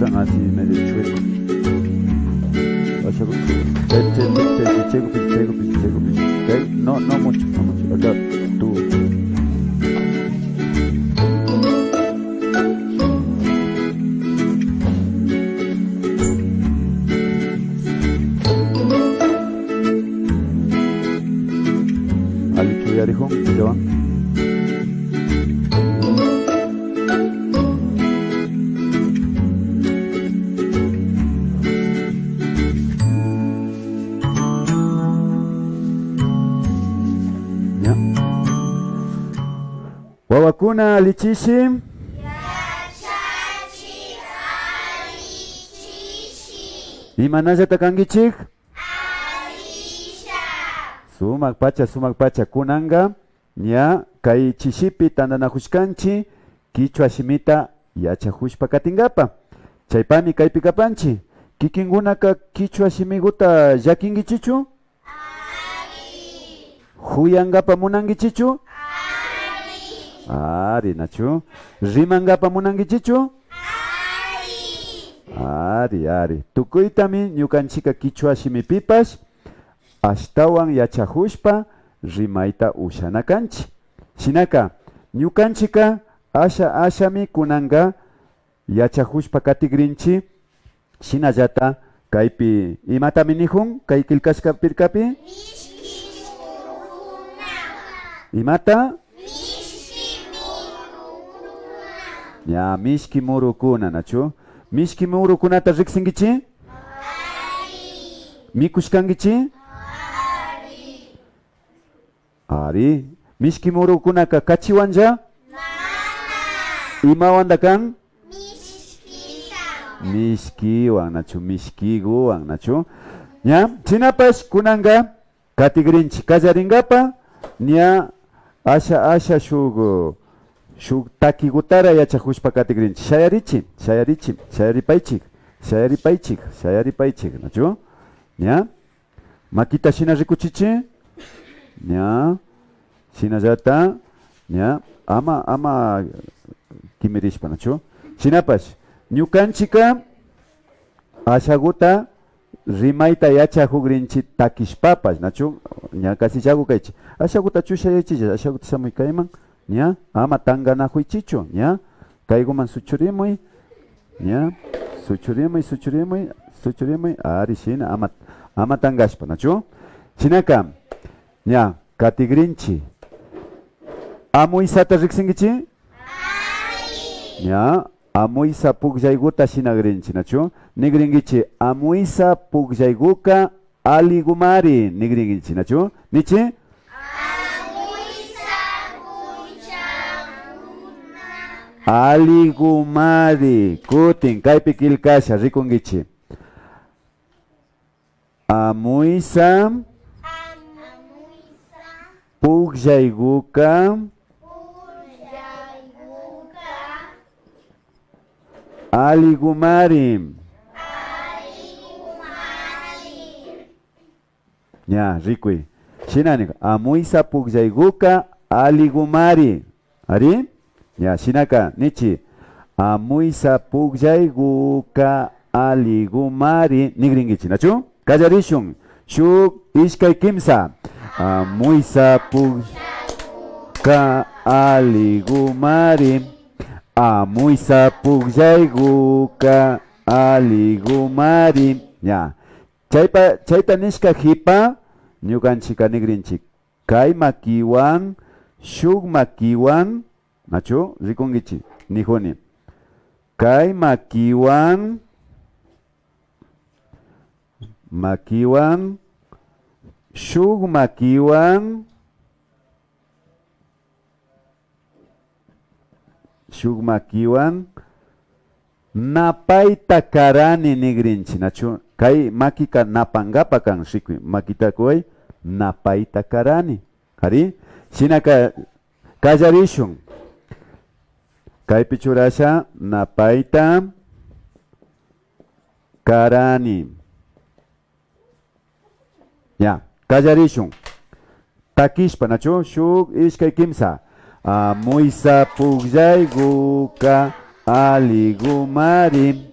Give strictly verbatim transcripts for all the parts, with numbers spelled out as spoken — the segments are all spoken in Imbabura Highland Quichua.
Están así medio chuecos. Vaya, chaypi, chaypi, chaypi, chaypi, chaypi, chaypi, chaypi. Chay, no, no mucho, no mucho. Acá, tú. Allichu uyarijun, ¿ya? Ya. Wawakuna, alli chishi. Yachachik, alli chishi. Imanallata kankichik? Allisha. Sumak pacha, sumak pacha. Kunanka ña kay chishipi tantanajushkanchi kichwa shimita yachajushpa katinkapa. Chaypami kaypi kapanchi. Kikinkunaka kichwa shimiguta llakinkichichu? Ari. Juyankapa munankichichu? Ari. Ari, nachu? Rimankapa munankichichu? Ari. Ari, ari. Tukuytami ñukanchika kichwa shimipipash ashtawan yachajushpa rimayta ushana kanchi. Shinaka, ñukanchika asha ashami kunanka yachajushpa katigrinchi. Shinallata kaypi imatami nijun kay killkashka pirkapi? Mishki murukuna. Imata? Mishki murukuna. Ña, mishki murukuna, nachu? Mishki murukunata riksinkichi? Ari. Mikushkankichi? Ari. Ari, mishki murukunaka kachiwanlla? Mana. Imawanda kan? Mishkiwan. Mishkiwan, nachu? Mishkiguwan, nachu? Ña, shinapash kunanka katigrinchi kallarinkapa, ña asha, asha shuk, shuk takigutara yachajushpa katigrinchi. Shayarichi, shayarichi, shayaripaychik, shayaripaychik, shayaripaychik, nachu? Ña. Makita shina rikuchichi. Ña. Shinallata. Ña. Ama, ama kimirishpa, nachu? Shinapash, ñukanchika ashaguta rimayta yachajugrinchi takishpapash, nachu? Ña kasillagu kaychi. Ashaguta chushayaychilla, ashaguta shamuy kayman. Ña, ama tanganajuychichu, ña. Kayguman suchurimuy, ña. Suchurimuy, suchurimuy, suchurimuy. Ari, shina, ama, ama tangashpa, nachu? Shinaka, ña, katigrinchi. Amuysata riksinkichi? Ña, amuysa pukllayguta shinagrinchi, nachu? Nigrinkichi, amuysa pukllayguka Alligumari nigrinkichi, nachu? Nichi. Amuysa pukllayguka. Alligumari. Kutin, kaypi killkasha, rikunkichi. Amuysa pukllayguka. Alligumari. Ña, rikuy. Shina nin, amuysa pukllayguka alligumari. Ari? Ña, shinaka, nichi. Amuysa pukllayguka alligumari. Nigrinkichi, nachu? Kallarishun. Shuk, ishkay, kimsa. Amuysa pukllayguka alligumari. Amuysa pukllayguka alligumari. Ña. Chaypa, chayta nishka jipa, ñukanchika nigrinchi. Kay makiwan, shuk makiwan, nachu? Rikunkichi, nijuni. Kay makiwan, makiwan, shuk makiwan, shuk makiwan napayta karani nigrinchi, nachu? Kay makika napangapa kan, rikuy. Makita kuway, napayta karani. Ari? Shinaka kallarishun. Kaypi churasha napayta karani. Ña, kallarishun. Takishpa, nachu? Shuk, ishkay, kimsa. Amuysa pukllayguka alligumari.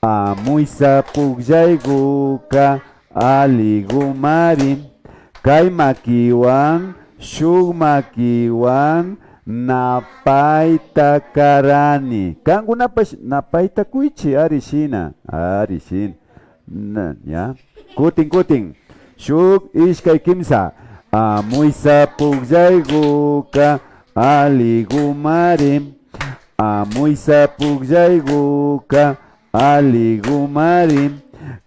Amuysa pukllaykuka allikumari. Kay makiwan, shuk makiwan napayta karani. Kankunapash napayta kuychi, ari shina, ari shina. Na, ña. Kutin, kutin. Shuk, ishkay, kimsa. Amuysa pukllaykuka allikumari. Amuysa pukllaykuka allikumari.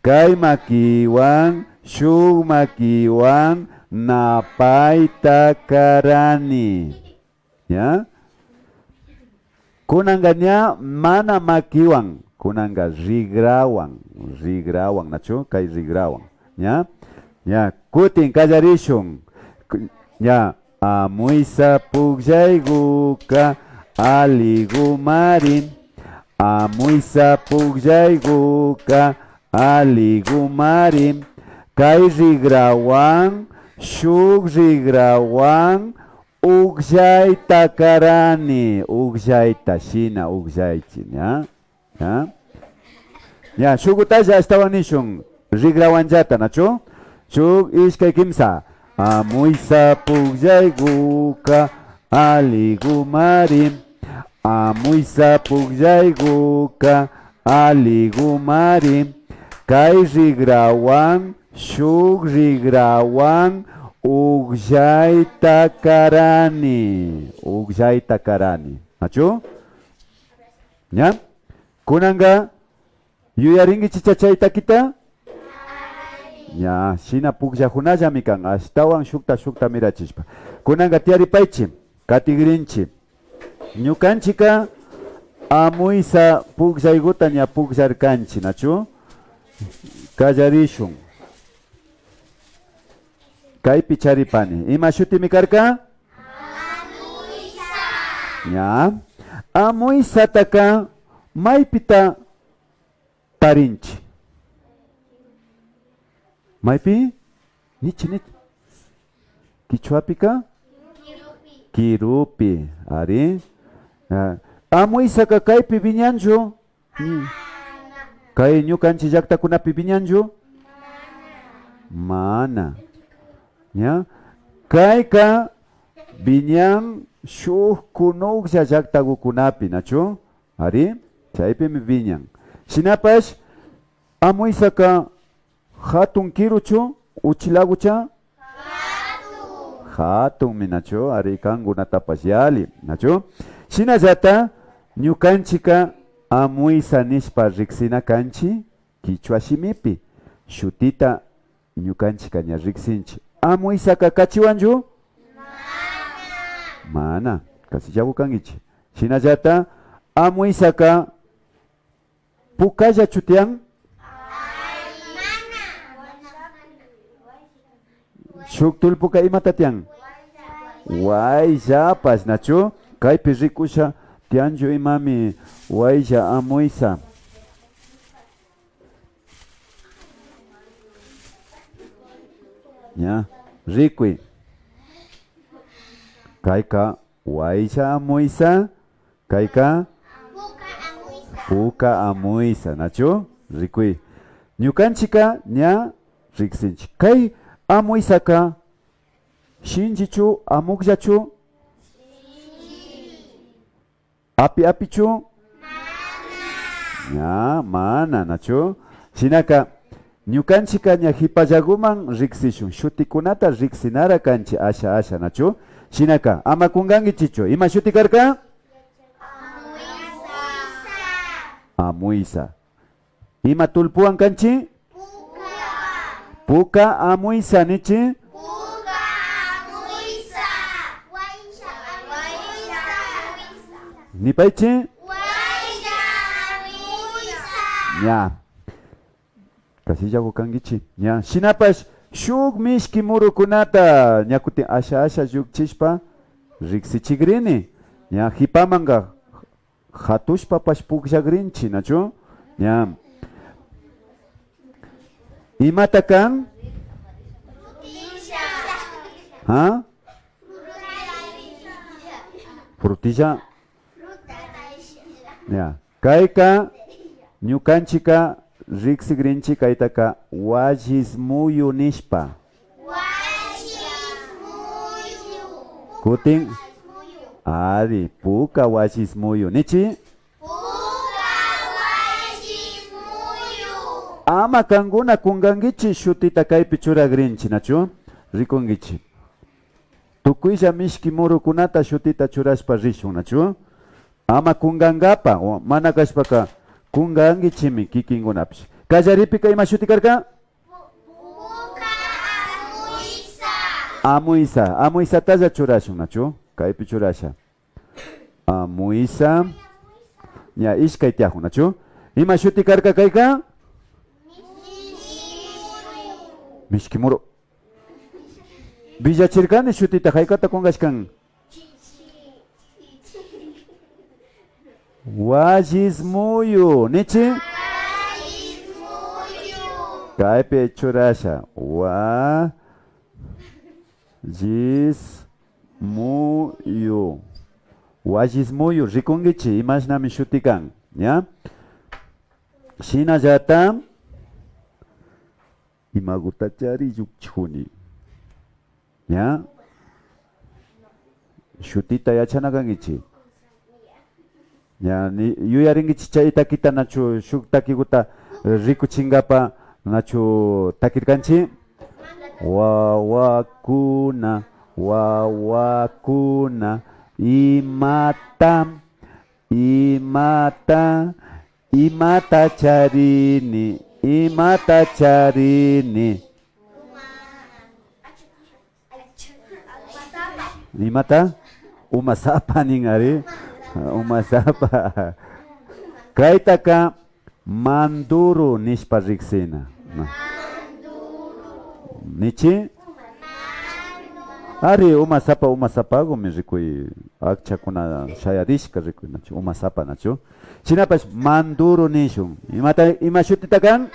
Kay makiwan, shuk makiwan napayta karani. ¿Ya? Kunanka ña mana makiwan, kunanka rikrawan, rikrawan, nachu? Kay rikrawan, ¿ya? Ya, kutin kallarishun. Ku-, ya, amuysa pukllaykuka allikumari, amuysa pukllaykuka allikumari, kay rikrawan, shuk rikrawan, ukllayta karani, ukllayta shina ukllaychi, ¿ya? ¿Ya? Ya, shukutalla ashtawan nishun, rikrawanllata, nachu? Shuk, ishkay, kimsa. Amuysa pukllaykuka allikumari, amuysa pukllaykuka allikumari, kay rikrawan, shuk rikrawan, ukllayta karani, ukllayta karani. ¿Nachu? ¿Ya? Kunanka, ¿yuyarinkichicha chay takita? Ya, shina pukllajunallami kan, ashtawan shukta, shukta mirachishpa. Kunanka tiyaripaychi, katigrinchi. Ñukanchika amuysa pukllaykuta ña pukllarkanchi, nachu? Kallarishun. Kaypi charipani. ¿Ima shutimi karka? Ña. Amuysataka maypita tarinchi? Maypi? Nichi, nichi. Kichwapika? Kirupi. Ari. Ah, amuysaka kaypi wiñanchu? Mm. Kay ñukanchi llaktakunapi wiñanchu? Mana. ¿Ya? Kayka wiñan shuk kunuklla llaktakukunapi, nachu? Ari, chaypimi wiñan. Shinapash, amuysaka jatun kiruchu, uchilakucha? Jatunmi, nachu? Ari, kankunatapash yalli, nachu? Shinallata, ñukanchika amuysa nishpa riksina kanchi, kichwa shimipi. Shutita ñukanchika ña riksinchi. Amuysaka kachiwanchu? Mana. Kasillaku kankichi. Shinallata, amuysaka pukallachu tiyan? Shuk tullpuka imata tiyan? Wayllapash, nachu? Kaypi rikusha tiyanchu imami waylla amuysa. Ña, rikuy. Kayka waylla amuysa, kayka puka amuysa, nachu? Rikuy. Ñukanchika ña riksinchi. Kay amuysaka shinchichu, amukllachu? Api apichu? Ña, mana, nachu? Shinaka, ñukanchika ña jipallaguman riksishun. Shutikunata riksinara kanchi asha asha, nachu? Shinaka, ama kunkankichichu. Ima shuti karka? Amuysa. Amuysa. Ima tullpuwan kanchi? Puka. Puka amuysa nichi. Puka amuysa. Waylla amuysa. Nipaychi. Waylla amuysa. Ña. Kasillagu kankichi. Ña. Shinapash shuk mishki murukunata ña kutin asha asha llukchishpa riksichigrini. Ña. Jipamanka jatushpapash pukllagrinchi, nachu? Ña. Imata kan? Ha? Frutilla. Ña. Kayka Ñukanchika riksigrinchi kaytaka wallismuyu nishpa. Kutin, ari, puka wallismuyu nichi. Ama kankuna kunkankichi shutita kaypi churagrinchi, nachu? Rikunkichi. Tukuylla mishki murukunata shutita churashpa rishun, nachu? Ama kunkankapa, o mana kashpaka kunkankichimi kikinkunapish. Kallaripika ima shuti karka? Amuysa. Amuysatalla churashun, nachu? Kaypi churasha. Amuysa. Ña, ishkay tiyakun, nachu? Ima shuti karka kayka? Mishki muru. Villachirkani shutita, haykata kunkashkan. Wallismuyu, nichi. Kaypi churasha. Wallismuyu. Wallismuyu, rikunkichi, imashnami shuti kan, ña? Shinallata, imagutachari llukchijuni. Ña? Shutita yachana kankichi. Ña, ni, yuyarinkichi chay takita nachu shuk takiguta rikuchinkapa nachu takirkanchi? Wawakuna, wawakuna, imata, imata, imata charini, imata charini. Imata? Umasapa nin ari. Umasapa. Kaytaka manduru nishpa riksina. Nichi? Ari, umasapa, umasapagumi rikuy akchakuna shayarishka rikuy, nachu? Umasapa, nachu? Shinapash manduru nishun. Imata, ima shutita kan?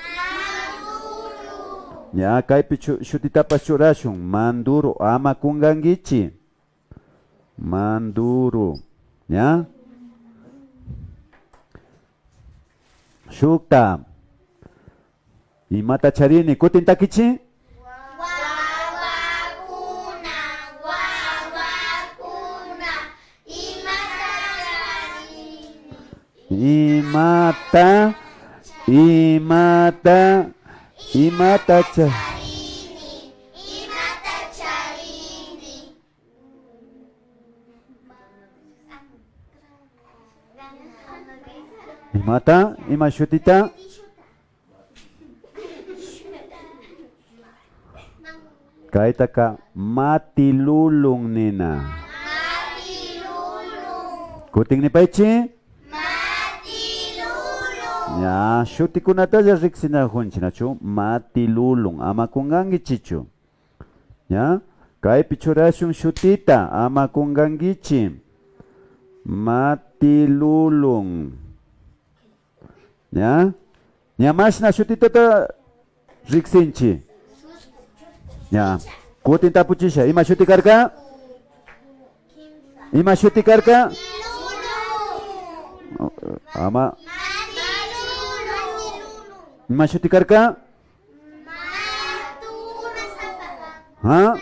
Ña, kaypi chu-, shutitapash churashun. Manduru, ama kunkankichi. Manduru. Ña? Shukta. Imata charini? Kutin takichi. Wawakuna, wawakuna, imata charini? Imata, imata, imata cha- Imata? Ima shutita? Kaytaka matilulun nina. Kutin nipaychi. Ña, shutikunatalla riksinajunchi, nachu? Matilulun, ama kunkankichichu. Ña, kaypi churashun shutita, ama kunkankichi. Matilulun. Ña, ña mashna shutitata riksinchi. Ña, kutin tapuchisha, ima shuti karka? Ima shuti karka? Ama. Ima shuti karka? Ha?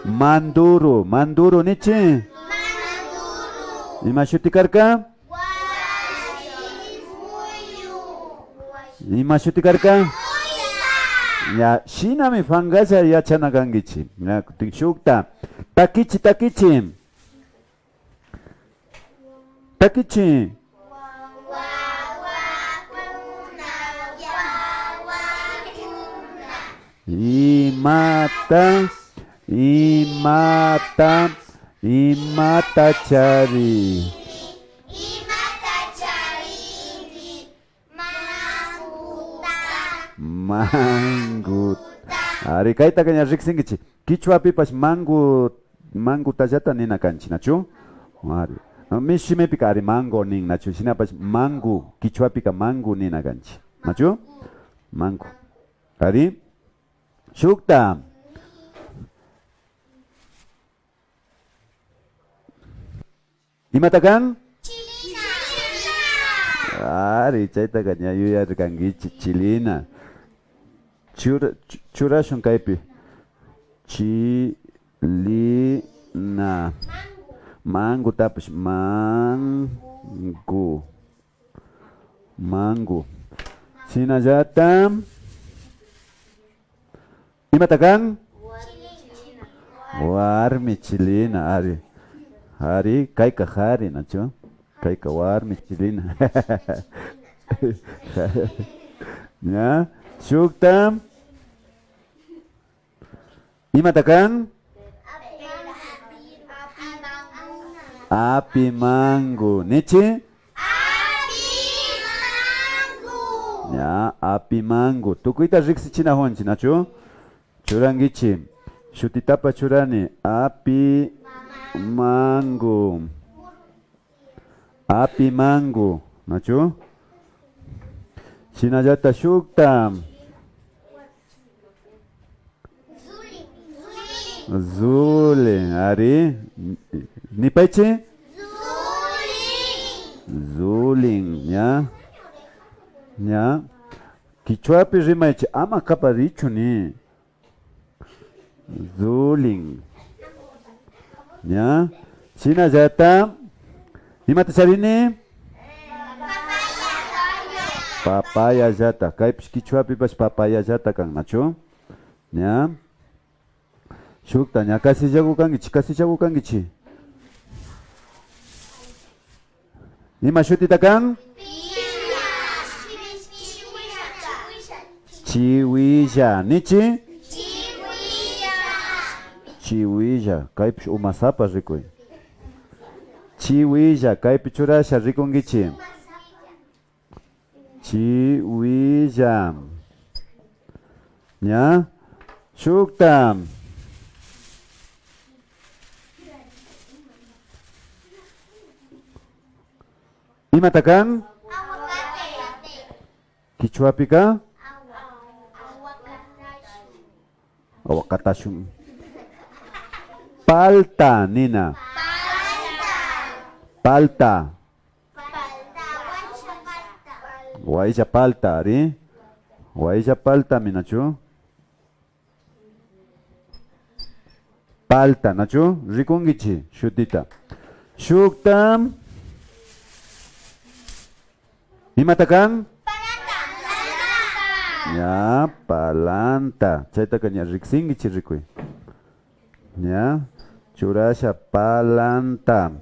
Manduru, manduru nichi. Ima shuti karka? Ima shuti karka? Ya, shinami fangalla yachana kankichi. Ya, kutin shukta. Takichi, takichi. Takichi. Imata, imata, imata chari. Manguta. Manguta. Ari, kaytaka ña riksinkichi. Kichwapipash mangu, mangutallata nina kanchi, nachu? Ari. Mishi shimipika ari mango nin, nachu? Shinapash mangu, kichwapika mangu nina kanchi, nachu? Mangu. Ari. Shukta. Imata kan? Ari, chaytaka ña yuyarirkankichi, chilina. Chura-, chu-, churashun kaypi. Chilina. Mangutapash. Mango. Mango. Shinallata. Imata kan? Warmi chilina, ari. Ari, kayka kari, nachu? Kayka warmi chilina. Ña, shukta. Imata kan? Apimango. Nichi? Apimango. Ña, apimango. Tukuyta riksichinakunchi, nachu? Churankichi. Shutitapash churani. Apimango. Apimango, nachu? Shinallata shukta. Zulin, ari. Nipaychi. Zulin, ña. Ña. Kichwapi rimaychi, ama kaparichu ni. Zulin. Ña. Shinallata. Imata charini? Papayallata. Kaypish kichwapipash papayallata kan, nachu? Ña. Shukta, ña kasillaku kankichi, kasillaku kankichi. Ima shutita kan? Chiwilla. Nichi? Chiwilla. Kaypish umasapa rikuy. Chiwilla. Kaypi churasha rikunkichi. Chiwilla. Ña. Shukta. Imata kan? Kichwapika? Awakatashun. Palta nina. Palta. Waylla palta, ari. Waylla paltami, nachu? Palta, nachu? Rikunkichi shutita. Shukta. Imata kan? Ya, palanta. Chaytaka ña riksinkichi rikuy. Ya, churasha palanta.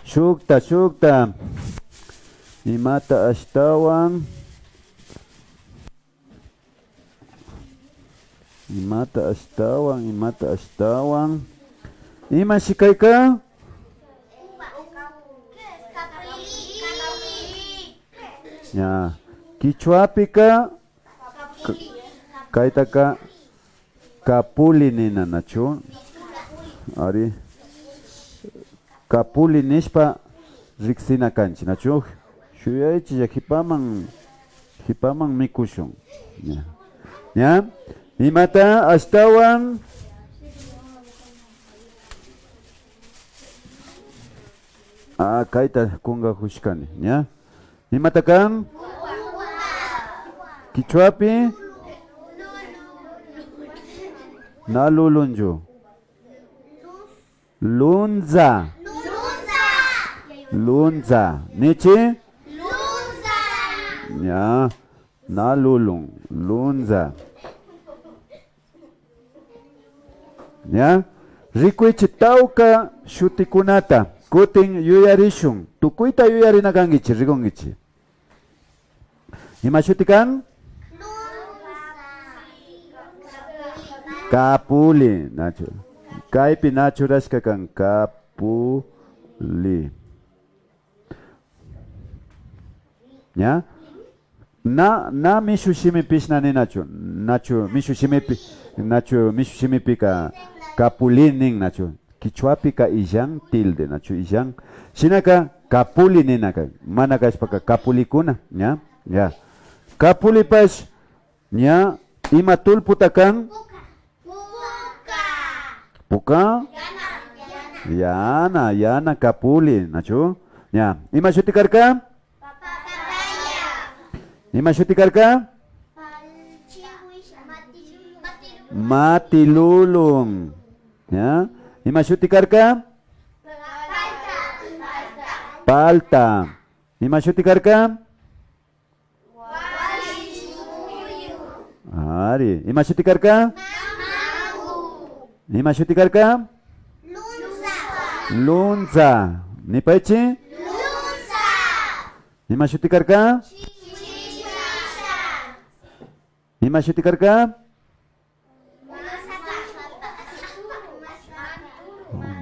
Shukta, shukta. Imata ashtawan? Imata ashtawan? Imata ashtawan? Imashi kayka? Ya. Kichwapika Ka-, kaytaka kapuli nina, nachu? Ari. Kapuli nishpa riksina kanchi, nachu? Shuyaychilla, hipaman, hipaman mikushun. Ya. Ya. Imata ashtawan? Ah, kayta kunkakushkani, ya. Imata kan? Kichwapi? Na lulunchu. Lunza. Lunza. Nichi? Ya. Na lulun. Lunza. Ya. Rikuychi tawka shutikunata. Kutin yuyarishun. Tukuyta yuyarina kankichi, rikunkichi. Ima shuti kan? Kapuli, nachu. Kaypi na churashka kan, kapuli. Ya. Na, na mishu shimipish na ninachu, nachu mishu shimipi, nachu mishu shimipika kapuli nin, nachu. Kichwapika illan tilde, nachu illan. Shinaka kapuli ninaka, mana kashpaka kapulikuna, ya, ya. Kapulipash, ña, ima tullputa kan? Puka. Yana, yana kapuli, nachu? Ña. Ima shuti karka? Ima shuti karka? Matilulun. Ña. Ima shuti karka? Palta. Ima shuti karka? Ari. Ima shuti karka? Ima shuti karka? Lunza. Nipachi. Ima shuti karka? Ima shuti karka?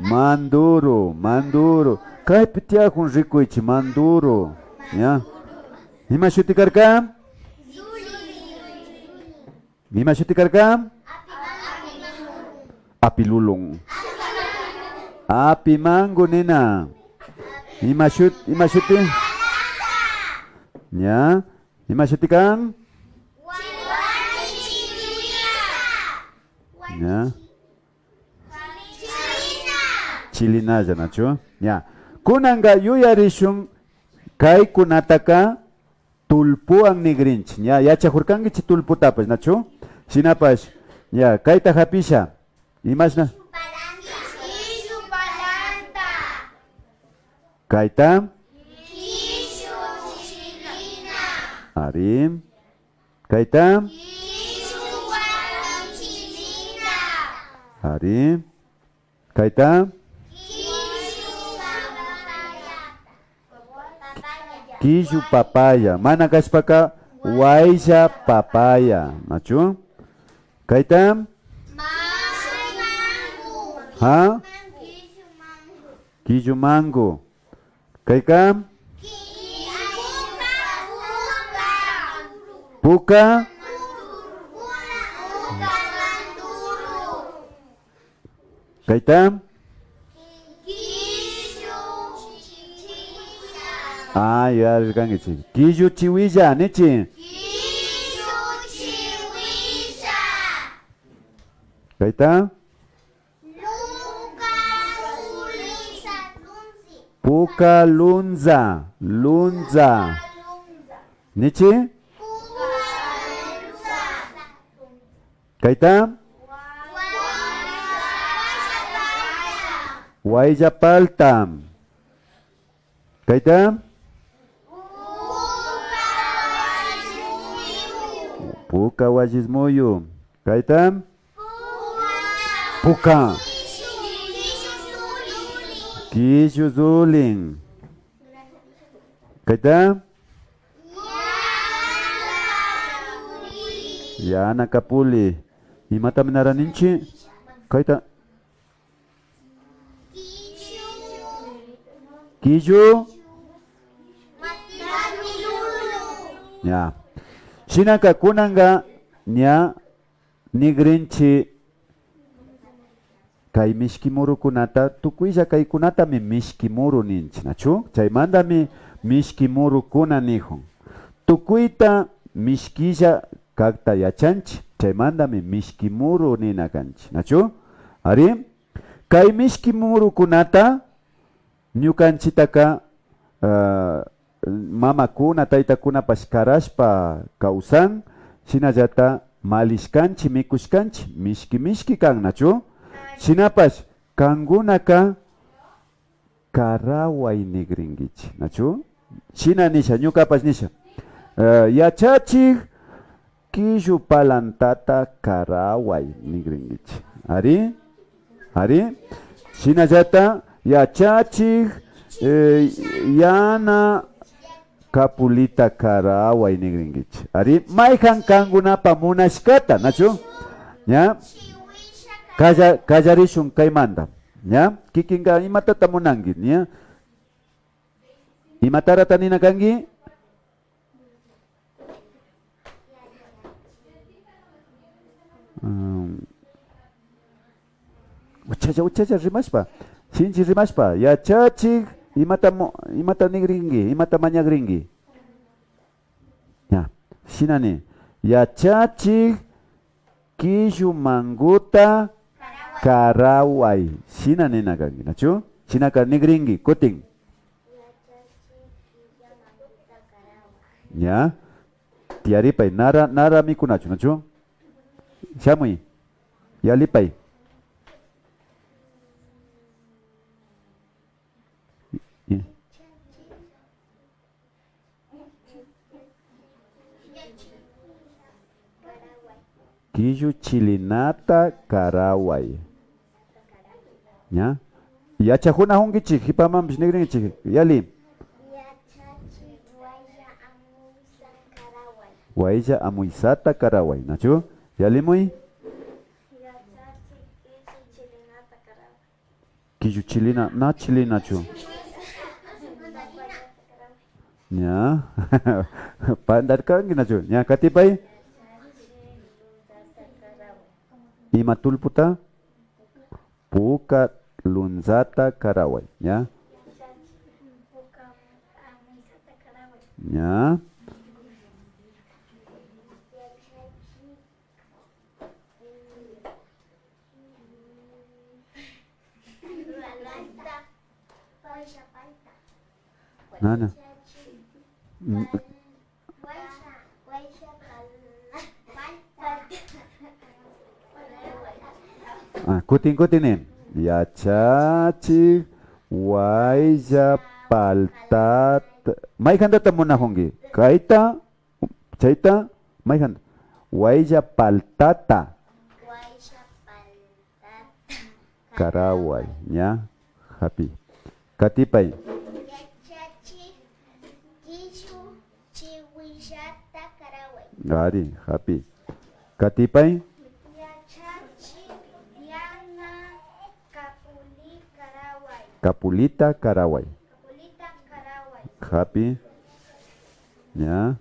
Manduru, manduru. Kaypi tiyakun, rikuychi, manduru. Ya. Ima shuti karka? Ima shuti karka? Apilulun. Apimangu nina. Ima shut-, ima shuti? Ya. Ima shuti kan? Ya. Chilinalla, nachu? Ya. Kunanka yuyarishun kaykunataka tulpuwan nigrinchi. Ya, yachajurkankichi tulputapash, nachu? Shinapash, ya, kayta japisha. Imashna? Kayta? Ari. Kayta? Ari. Kayta? Killu papaya. Mana kashpaka waylla papaya. Nachu? Kayta? Ha? Killu mango. Kayka? Puka? Kayta? Ah, yuyarirkankichi. Killu chiwilla, nichi. Kayta? Puka lunza, lunza. Nichi? Kayta? Waylla palta. Kayta? Puka wallismuyu. Kayta? Puka. Killu zulin. Kayta? Yana kapuli. Imatami nara ninchi? Kayta. Killu. Ya. Shinaka kunanka ña nigrinchi kay mishki murukunata, tukuylla kaykunatami mishki muru ninchi, nachu? Chaymantami mishki murukuna nijun. Tukuyta mishkilla kakta yachanchi, chaymantami mishki muru nina kanchi, nachu? Ari, kay mishki murukunata ñukanchitaka, ah, mamakuna, taytakunapash karashpa kawsan, shinallata malishkanchi, mikushkanchi, mishki mishki kan, nachu? Shinapash kankunaka karaway nigrinkichi, nachu? Shina nisha, ñukapash nisha, eh, yachachik, killu palantata karaway nigrinkichi. Ari, ari. Shinallata yachachik, eh, yana kapulita karaway nigrinkichi. Ari, mayjan kankunapa munashkata, nachu? Ña? Kalla-, kallarishun kaymanta. Ña? Kikinka imatata munanki, ña? Imatarata nina kanki? Mm. Uchalla, uchalla rimashpa, shinchi rimashpa, yachachik, imata mo-, imata nigrinki, imata mañagrinki. Ña, shina ni, yachachik, killu manguta karaway. Shina nina kanki, nachu? Shinaka nigrinki, kutin. Ña. Tiyaripay, nara, nara mikunachu, nachu? Shamuy. Yalipay. Killu chilinata karaway. Ña. Yachajunakunkichi, jipamanpish nigrinkichi. Yali. Yachachik, waylla amuysa karaway. Waylla amuysata karaway, nachu? Yalimuy. Yachachik, killu chilinata karaway. Killu chilina, na chilinachu? Ña. Pandarkanki nachu? Ña, katipay. Ima tullputa? Puka lunzata karaway. Ña. Ña. Nana. Mm. Ah, kutin kutin nin. Yachachik waylla paltata. Mayjantata munakunki? Kayta. Chayta, mayjan, waylla paltata. Waylla paltata. Karaway, ña, japi. Katipay. Yachachik, killu chiwillata karaway. Ari, japi. Katipay. Yachachik, Diana, kapuli karaway. Kapulita karaway. Japi. Ña.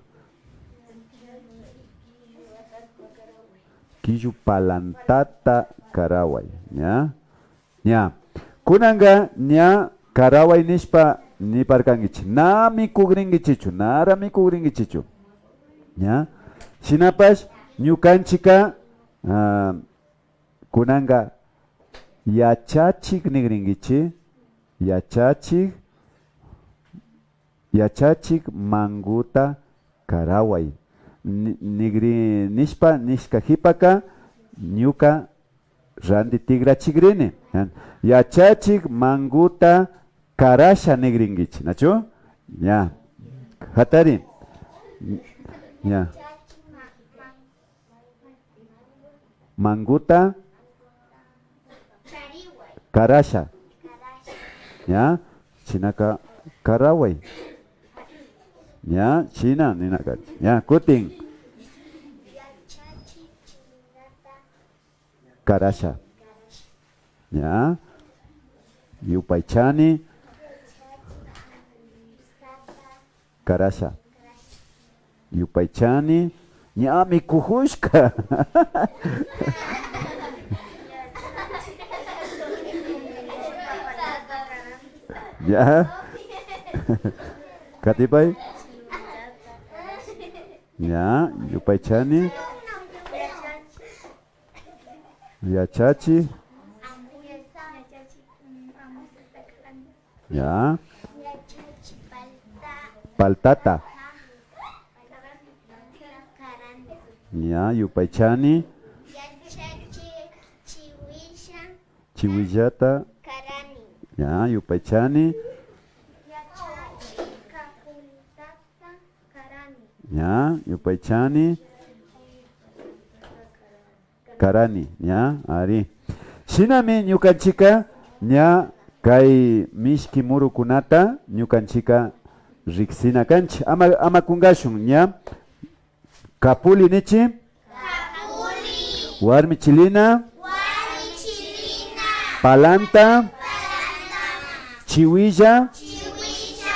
Killu palantata karaway. Ña. Ña. Kunanka ña karaway nishpa niparkankichi. Na mikugrinkichichu, nara mikugrinkichichu. Ña. Shinapash ñukanchika, ah, kunanka yachachik nigrinkichi, yachachik, yachachik manguta karaway. Ni-, nigri-, nishpa, nishka jipaka, ñuka randi tigrachigrini. Yachachik manguta karasha nigrinkichi, nachu? Ña. Jatari. Ña. Manguta karasha. Ña, shinaka karaway. Ña, shina ninaka. Ña, kutin. Karasha. Ña. Yupaychani. Karasha. Yupaychani. Ñami kujushka. Ya. Katipay. Ya, yupaychani. Yachachi. Ya. Paltata. Ya, yupaychani. Chiwillata. Ya, yupaychani. Ya, yupaychani. Karani, ña, ari. Shinami ñukanchika, ña, kay mishki murukunata ñukanchika riksina kanchi. Ama, ama kungashun, ña. Kapuli nichi. Kapuli. Warmi chilina. Warmi chilina. Palanta. Palanta. Chiwilla. Chiwilla.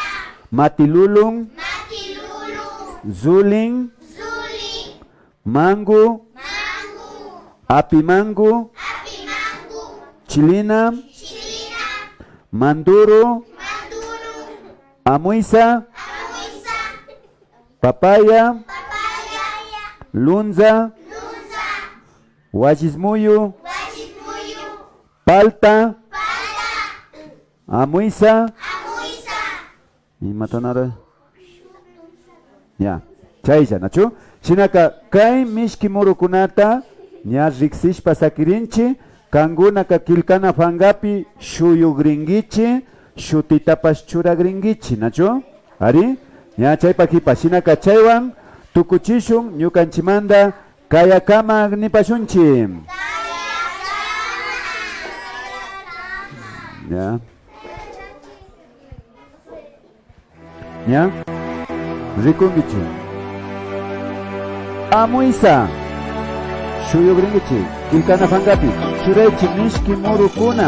Matilulun. Matilulun. Zulin. Zulin. Mangu. Mangu. Api mangu. Api mangu. Chilina. Chilina. Manduru. Manduru. Amuisa. Amuisa. Papaya. Papaya. Lunza. Lunza. Wallismuyu. Wallismuyu. Palta. Palta. Amuisa. Amuisa. Imatanara. Ña, chaylla, nachu? Shinaka kay mishki murukunata ña riksishpa sakirinchi, kankunaka killkana pankapi shuyukrinkichi, shutitapash churakrinkichi, nachu? Ari, ña chaypa kipa, shinaka chaywan tukuchishun ñukanchimanta kayakama nipashunchi. Ña. Ña. Rikunkichi. Amuysa. Shuyukrinkichi. Killkana pankapi. Churaychi mishki murukuna.